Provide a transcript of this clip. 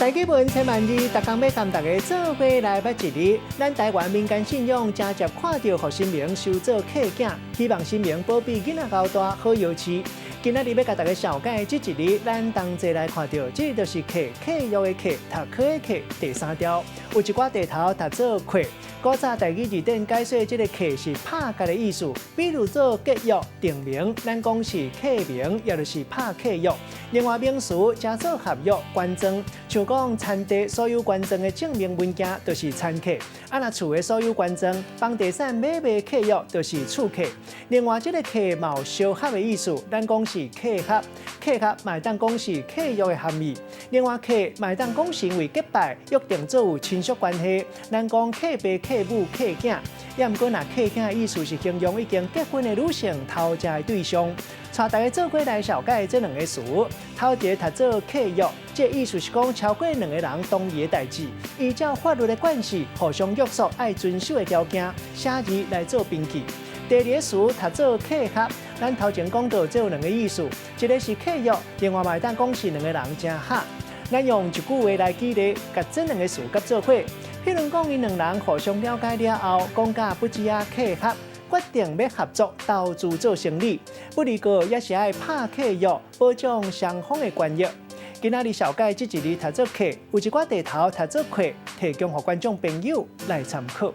台語文千萬字，逐工欲共大家做伙來捌一字。咱台灣民間信仰誠捷看著予神明收做契囝，希望神明保庇囡仔𠢕大好藥飼。今仔日欲共大家紹介這一字，咱同齊來看著，這就是契，契約的契，讀科的課第三調。有一寡題頭讀做契。古早台語字典解說這个契是拍結的意思，比如做結約定名，咱講是契名，也就是拍契約。另外名詞加做合約權狀，像講田地所有權狀的證明文件，就是田契。啊，若厝的所有權狀，房地產買賣契約就是厝契。另外，這个契嘛有相合的意思，咱講是契合，契合嘛會當講是契約的含義。另外，契嘛會當講是因為結拜約定做有親屬關係，咱講契爸契母契囝。也毋過，若契囝的意思是形容已經結婚的女性偷食的對象。帶大家做伙來紹介這兩个詞，頭一个讀做契約，這意思是講超過兩个人同意的代誌，依照法律的慣勢，互相約束愛遵守的條件，寫字來做憑據。第二个詞讀做契合，咱頭前講到這有兩个意思，一个是契約，另外嘛會當講是兩个人誠合。咱用一句話來舉例，共這兩个詞結做伙。譬如講，𪜶兩人互相了解了後，講甲不止仔契合，決定欲合作投資做生意。不過也是愛拍契約，保障雙方的權益。今仔日紹介這一字讀做契，有一寡題頭讀做契，提供予觀眾朋友來參考。